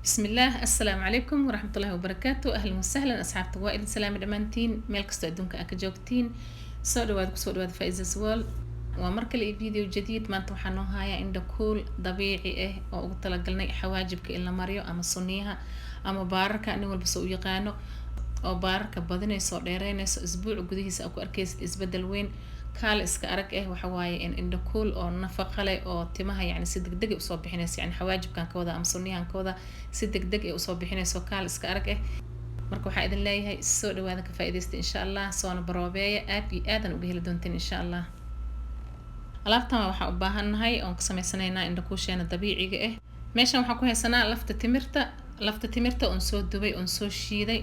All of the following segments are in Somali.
Bismillaah, assalaamu calaykum waraxmatullaahi wabarakaatu. Ahlan wasahlan asxaabta, waa idin salaami dhammaantiin meel kastoo adduunka aa ka joogtiin. Soo dhawaad, kusoo dhawaad Faiza's World. Waa mar kale iyo video jadiid. Maanta waxaa noo hayaa indhakuul dabiici ah oo ugu talagalnay xawaajibka in la mariyo ama sunniyaha ama baararka, nin walba soo u yaqaano, oo baararka badinayso oo dheereynayso. Isbuuc gudihiisa aa ku arkaysid isbedel weyn, kaal iska arag ah. Waxa waaye in indhakuul oo nafaqa leh oo timaha yacni si degdeg ah usoo bixinayso, yacni xawaajibkan ka wada ama sunniyahan ka wada, si degdeg ah usoo bixinayso, kaal iska arag ah. Marka waxaa idin leeyahay soo dhawaada, ka faa'iidaysta insha Allah, soona baroobeeya, aad iyo aadan uga heli doontiin insha Allah. Alaabtan waxaa u baahannahay oon ka sameysanaynaa indhakuusheena dabiiciga ah. Meeshan waxaan ku haysanaa lafta timirta, lafta timirta oon soo dubay oon soo shiiday.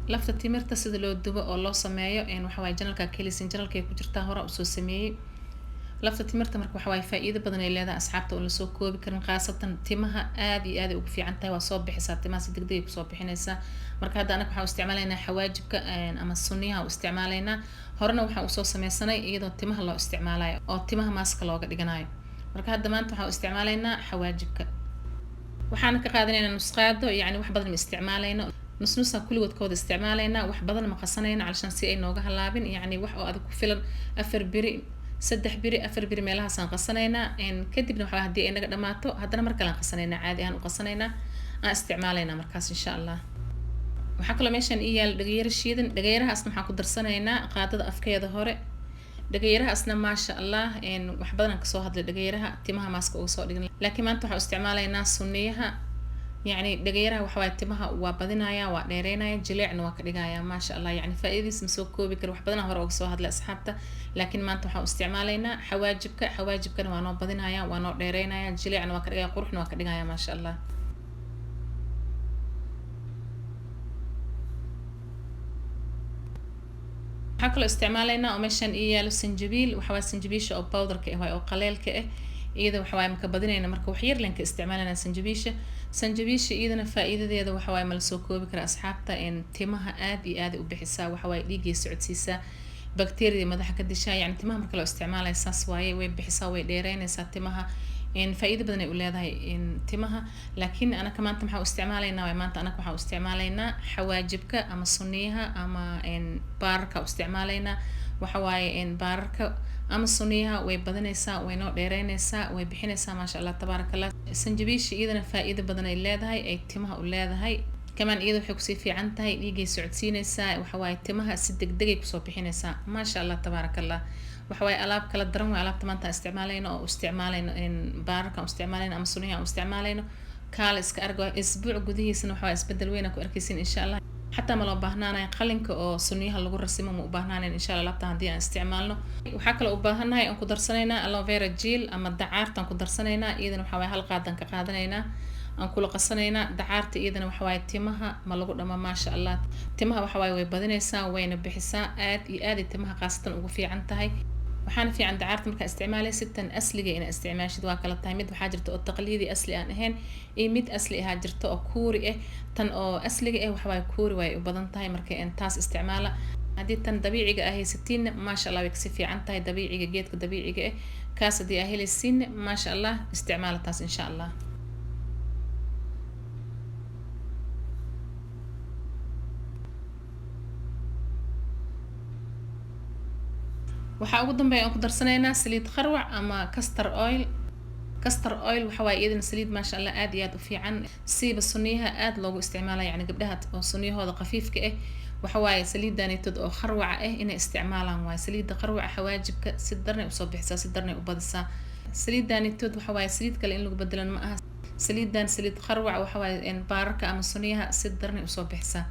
Lafta timirta sida loo dubo oo loo sameeyo waxa waaye channelka ka heleysin, channelkay ku jirtaa, hore usoo sameeyey lafta timirta. Marka waxa waaye faa'iido badan ay leedahay asxaabta oon lasoo koobi karin, khaasatan timaha aad iyo aad ay ugu fiican tahay. Waa soo bixisaa timaha, si degdeg ay kusoo bixinaysaa. Marka hadda anaga waxaan u isticmaalaynaa xawaajibka ama sunniyaha u isticmaalaynaa. Horena waxaan usoo sameysanay iyadoo timaha loo isticmaalayo oo timaha maaska looga dhiganayo. Marka hadda maanta waxaan u isticmaalaynaa xawaajibka. Waxaana ka qaadanaynaa nusqaado, yacni wax badan ma isticmaalayno, nusnusaa kulligood ka wada isticmaalaynaa. Wax badan ma qasanayno calashaan si ay nooga halaabin, yacni wax oo adag ku filan 4 beri, 3 beri, 4 beri meelahaasaan qasanaynaa. Kadibna waxaa haddii ay naga dhamaato haddana mar kale aan qasanaynaa, caadi ahaan u qasanaynaa, aan isticmaalaynaa markaas insha Allah. Waxaa kaloo meeshaan ii yaala dhagayaro shiidan. Dhagayarahaasna waxaan ku darsanaynaa qaadada afkeeda hore. Dhagayarahaasna maasha Allah, wax badan aan kasoo hadlay dhagayaraha, timaha maaska uga soo dhigin, laakiin maanta waxaan isticmaalaynaa sunniyaha. Yacni dhagayaraha waxa waaye timaha waa badinaya, waa dheereynaya, jileecna waa ka dhigaya, maasha Allah. Yacni faa'iidadiis ma soo koobi karo, wax badan hore uga soo hadlay asxaabta, laakiin maanta waxaan u isticmaalaynaa xawaajibka. Xawaajibkana waa noo badinaya, waa noo dheereynaya, jileecna waa ka dhigaya, quruxna waa ka dhigaya, maasha Allah. Waxaa kaloo isticmaalaynaa oo meeshaan ii yaalo sanjabiil. Waxa waaye sanjabiisha oo powderka ah waay, oo qaleelka ah. Iyada waxa waaye maka badinayna, marka wax yar leen ka isticmaalayna sanjabiisha. Sanjabiisha iyadana faa'iidadeeda waxa waaye ma la soo koobi kara asxaabta. Timaha aad iyo aad ay u bixisaa, waxa waaye dhiiggay socodsiisaa, bakteeriyada madaxa ka dishaa. Yacni timaha marka loo isticmaalayo saas waaye, way bixisaa, way dheereynaysaa timaha, faa'iido badan ay u leedahay timaha. Laakiin anaka maanta maxaa u isticmaalaynaa waay? Maanta anaka waxaa u isticmaalaynaa xawaajibka ama sunniyaha ama baararka u isticmaalaynaa. Waxa waaye baararka ama sunniyaha way badanaysaa, way noo dheereynaysaa, way bixinaysaa, maasha Allah tabaaraka Allah. Sanjabiisha iyadana faa'iido badan ay leedahay, ay timaha u leedahay kamaan. Iyada waxay kusii fiican tahay dhiiggay socodsiinaysaa, waxa waaye timaha si degdegay kusoo bixinaysaa, maasha Allah tabaaraka Allah. Waxa waaye alaab kala daran waay alaabta maanta aan isticmaalayno oo u isticmaalayno baararka aan u isticmaalayno ama sunniyaha aan u isticmaalayno. Kaala iska argo, isbuuc gudihiisana waxa waaye isbedel weyn aa ku arkaysin insha Allah. Xataa ma loo baahnaanayo qalinka oo sunniyaha lagu rasimo, ma u baahnaanayn insha Allah alaabta haddii aan isticmaalno. Waxaa kaloo u baahannahay aan ku darsanaynaa aloe vera gel ama dacaartaan ku darsanaynaa. Iyadana waxaa waaye hal qaadan ka qaadanaynaa, aan kula qasanaynaa. Dacaarta iyadana waxa waaye timaha ma lagu dhama, maasha Allah. Timaha waxa waaye way badinaysaa, wayna bixisaa, aad iyo aad ay timaha khaasatan ugu fiican tahay. Waxaana fiican dacaarta markaa isticmaalaysid tan asliga inaa isticmaashid. Waa kala tahay, mid waxaa jirta oo taqliidi asli aan ahayn iyo mid asli ahaa jirta oo kuuri ah. Tan oo asliga ah waxawaaye kuuri way u badan tahay, marka taas isticmaala. Haddii tan dabiiciga ah haysatiinna, maasha Allah, way kasii fiican tahay dabiiciga, geedka dabiiciga ah kaas haddii aa helaysiinna, maasha Allah, isticmaala taas insha Allah. Waxaa ugu dambeeya aan ku darsanaynaa saliid kharwac ama castor oil. Castor oil waxa waaye iyadana saliid maasha Allah aad iyo aad u fiican, siiba sunniyaha aad loogu isticmaala. Yacni gabdhaha oo sunniyahooda khafiifka ah waxa waaye saliidanitood oo kharwaca ah inay isticmaalaan waaye. Saliidda kharwaca xawaajibka si darnay usoo bixisaa, si darnay u badisaa. Saliidanitood waxa waaye saliid kale in lagu bedelan ma aha. Saliidan saliid kharwac waxa waaye baararka ama sunniyaha si darnay usoo bixisaa,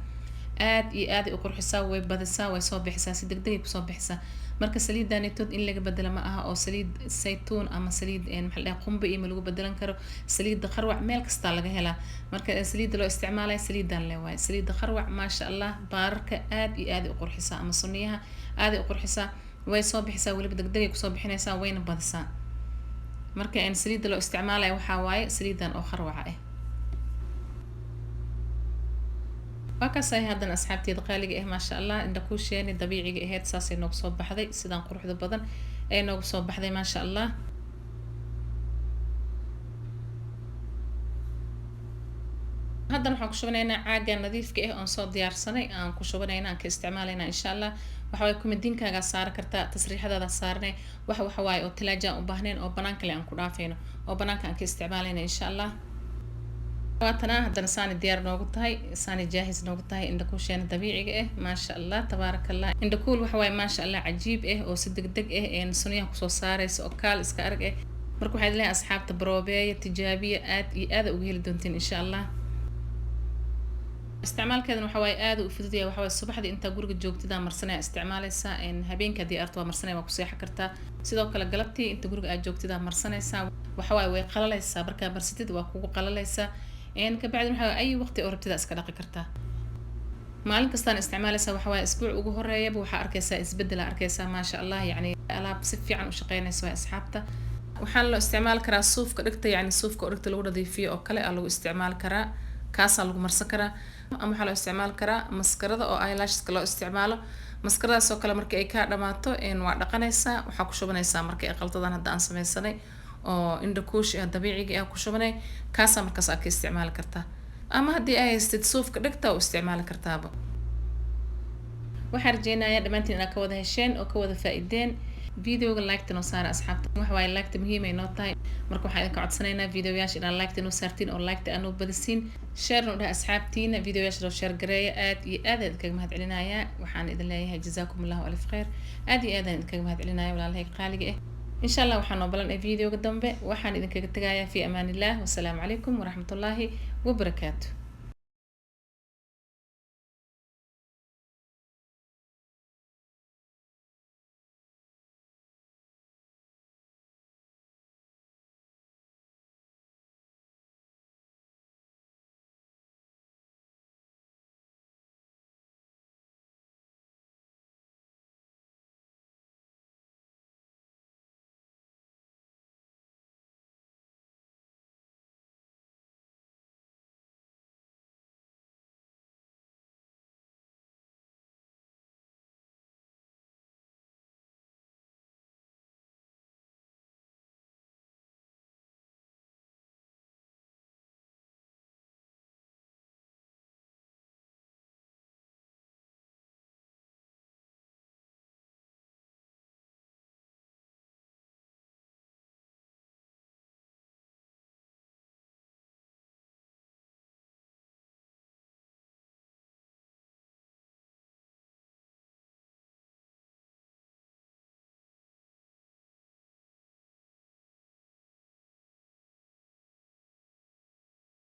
aad iyo aad ay u qurxisaa, way badisaa, way soo bixisaa, si degdegay kusoo bixisaa. Marka saliidanitood in laga bedelo ma aha oo saliid saytuun ama saliid maxaa la dhahay qumbe iyo ma lagu bedelan karo. Saliidda kharwac meel kastaa laga helaa. Marka saliidda loo isticmaalaya saliidan le waaye saliidda kharwac, maasha Allah. Baararka aad iyo aad ay u qurxisaa ama sunniyaha aad ay u qurxisaa, way soo bixisaa, weliba degdegay kusoo bixinaysaa, wayna badisaa. Marka saliidda loo isticmaalaya waxaa waaye saliidan oo kharwaca ah. Waa kaasay haddana asxaabteeda qaaliga ah, maasha Allah, indhakuusheeni dabiiciga ahayd saasay noogu soo baxday, sidaan quruxda badan ay noogu soo baxday, maasha Allah. Haddana waxaan ku shubanaynaa caaga nadiifka ah oon soo diyaarsanay, aan ku shubanayna, aan ka isticmaalayna insha Allah. Waxa waaye kumadiinkaagaa saaran kartaa, tasriixadaada saaranay. Waxa waaye oo talaaja aan u baahnayn oo banaan kale aan ku dhaafayno oo banaanka aan ka isticmaalayna insha Allah. Waatana haddana saani diyaar noogu tahay, saani jaahis noogu tahay indhakuusheena dabiiciga ah. Maasha Allah, tabaaraka Allah. Indhakuul waxa waaye maasha Allah cajiib ah oo si degdeg ah een sunyaha kusoo saaraysa oo kaal iska arag ah. Marka waxaad leeyahay asxaabta, baroobeeya, tijaabiya, aad iyo aada uga heli doontiin insha Allah. Isticmaalkeedana waxa waaye aada u fudud yahay. Waxa waaye subaxdii intaa guriga joogtidaa marsanaya isticmaaleysaa, habeenka haddii arto waa marsanaya, waa ku seexan kartaa. Sidoo kale galabtii inta guriga aad joogtidaa marsanaysaa. Waxa waaye way qalalaysaa, markaa marsatid waa kugu qalalaysaa. Kabacdi waxa ay waqti oo rabtida iska dhaqi kartaa, maalin kastaan isticmaalaysaa. Waxa waaye isbuuc ugu horeeyaba waxaa arkaysaa isbedela arkaysaa, maasha Allah. Yacni alaab si fiican u shaqeynaysa waa asxaabta. Waxaana loo isticmaali karaa suufka dhigta, yacni suufka oo dhigta lagu nadiifiyo oo kale aa lagu isticmaali karaa, kaasaa lagu marsan karaa. Ama waxaa loo isticmaali karaa maskarada oo eyelasheska loo isticmaalo. Maskaradaas oo kale markii ay kaa dhamaato waa dhaqanaysaa, waxaa ku shubanaysaa markii ay qaldadan hadda aan sameysanay oo indhakuush ah dabiiciga ah ku shubanay, kaasaa markaas aad ka isticmaali kartaa. Ama haddii ay haystid suufka dhigta u isticmaali kartaaba. Waxaan rajeynayaa dhammaantiin inaad ka wada hesheen oo ka wada faa-ideen videoga. Like-ta noo saara asxaabta, waxa waaye like-ta muhiim ay noo tahay. Marka waxaan idinka codsanaynaa videoyaasha inaad like-ta noo saartiin oo like-ta aad noo badisiin, share noo dhaha asxaabtiina, videoyaasha loo share gareeya. Aad iyo aad aan idinkaga mahad celinayaa. Waxaan idin leeyahay jazaakum Allahu alif khayr. Aad iyo aad aan idinkaga mahad celinaya walaalahayga qaaliga ah. Insha Allah waxaa noo balan ee videoga dambe. Waxaan idinkaga tegayaa fi amaan Illah, wasalaamu calaykum waraxmatullaahi wabarakaatu.